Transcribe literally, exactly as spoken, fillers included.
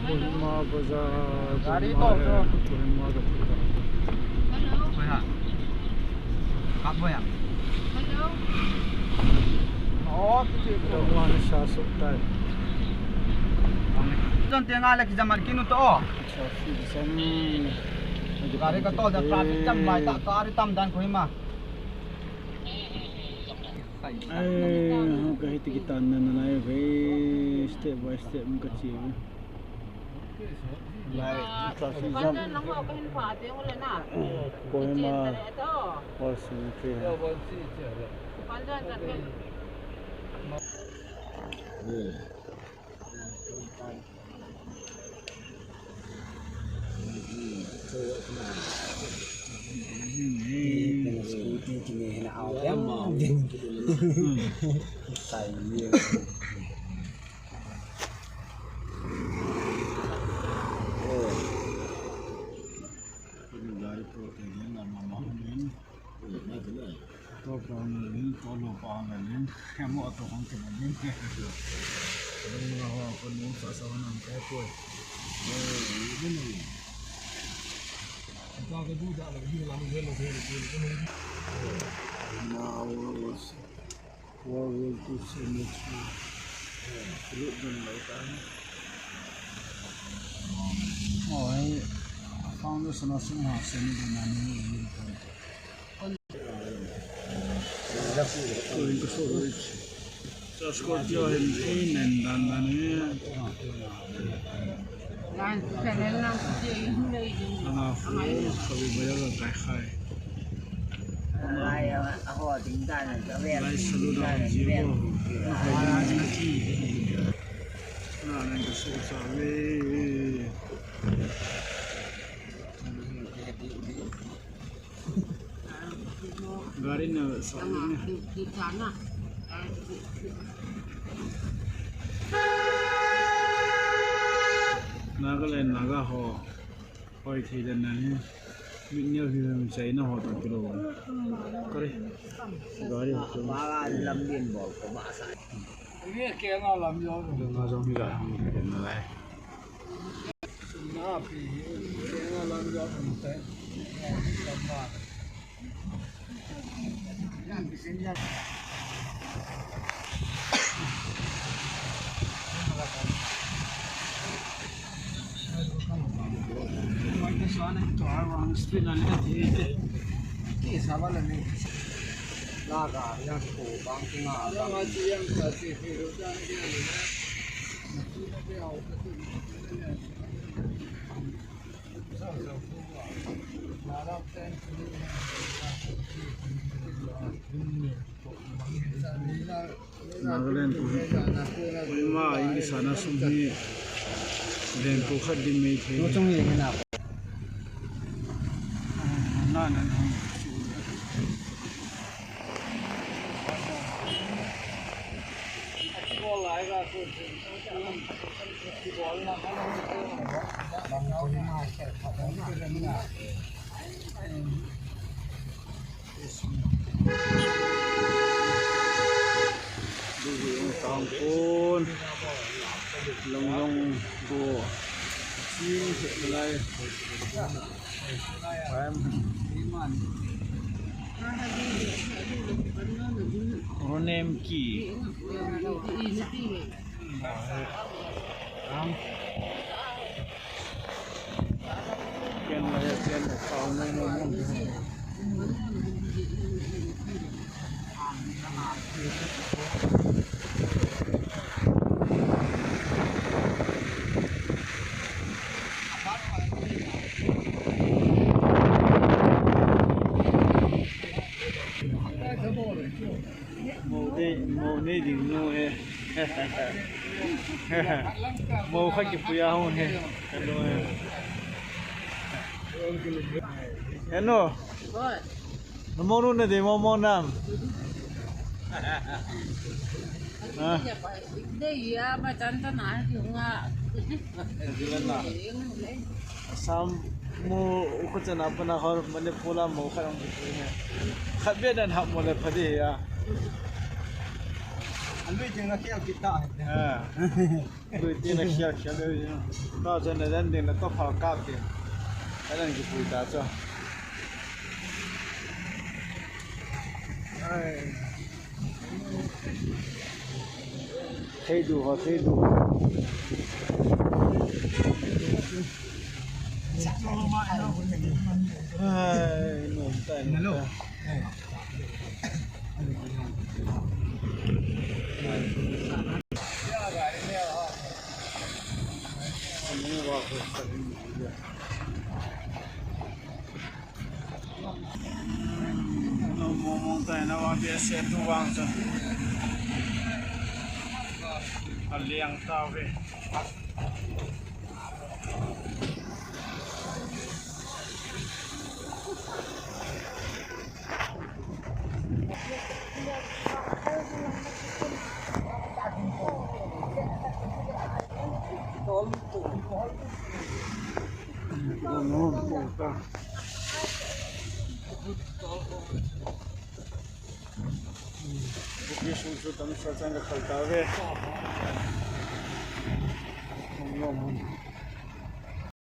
Kohima Bazar, Kohima, Kohima Bazar. Hello. Hello. Oh, tu tu. Jan tenga le ki jamar kinu to. Acha, si jam. Gari ka to da traffic jam bai ta gari tam dan Kohima. Ai, ho kahi tiki tan na na na, eh, step by step mo kachi. Lai, traffic jam. Kohima War Cemetery. Top down le lin, top low pa le lin, hemo ato hong ke le lin. Lin la ho, ko lin sa sa na ko ko. Now was World War Two cemetery. Look down like that. Oh, I found this in a similar cemetery. Scorpio hin in and dan dan ni. Ana fu sabi bayar la kai khai. Lai salu da jibo. Na hai na ki. Na na ka so sa we. Gari na sa. Nagaland Naga ho. Hoi thei dan na ni. Mit nyo hi hum chai na ho ta kilo. Kare. Gari ho. Ba lam din bol ko ba sa. Ni ke na lam yo. Na jong hi la. Na lai. Nagaland ko hi. Kohima in ki sana sum hi. Len ko khat din mei the. Na na na. Tangkon, long long ko, chin lai. Ronemki. Mo de, mo ne ding no he. Mo kha ki puya ho he. Hello he. Hello. Hoi. Nomor na de mo mo nam. Ah. Ide ya ma chan chan a ki nga. Assam mo ko chan apna hor mane pula mo kharang. Khat be dan hap mo le phade ya. Lui ding na kia kita. Eh. Lui ding na kia kia lui. Ta jan na jan ding na to pha ka ke. Alan ki pui ta cho. Ai. Thei du ho, thei du. Ai, no, tai no. No, mo, mo, tai na wa bia se tu wang sa. A liang ta ve.